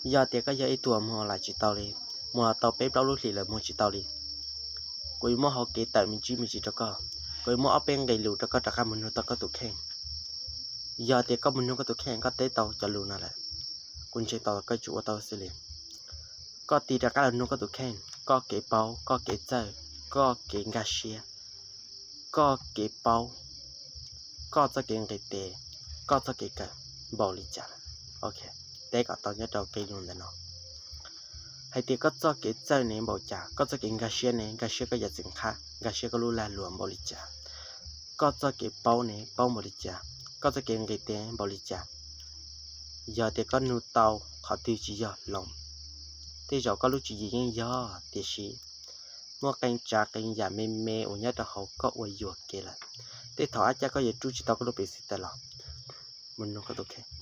Yog tias koj yog ib tug muag los tsis tau li, muag los tau peb plaub lub hlis lawm muag tsis tau li, kuv yuav muab hauv kev tawm me ntsis me ntsis rau koj. Kuv yuav muab ob peb nqe lus rau koj rov qab mus nug tau koj tus kheej. Yog tias koj mus nug koj tus kheej koj teb tau cov lus no lawm, kuv ntseeg tau koj yuav tsum ua tau xwb li. Koj tig rov qab los nug koj tus kheej, koj kev paub, koj kev txawj, koj kev nkag siab, koj kev paub, koj txoj kev nqis tes, koj txoj kev kawm npaum li cas. Ok, teb kom tau nyob rau kev lus ntawm no hais tias koj txoj kev txawj ne npaum cas, koj txoj kev nkag siab ne, nkag siab koj yam txwm qhab, nkag siab koj lub lag luam npaum li cas, koj txoj kev paub ne paub npaum li cas, koj txoj kev nqis tes npaum li cas. Yog tias koj nug tau qhov twg tsis yog hloov, tej zaum koj lub tswv yim yeej yog, tiam sis muaj qee tsav qee yam me me uas nyob rau hauv koj ua yuam kev lawm. Tej thaum ab caj koj yuav rub tsis tau koj lub pev xwm tawm los mus nug koj tus kheej.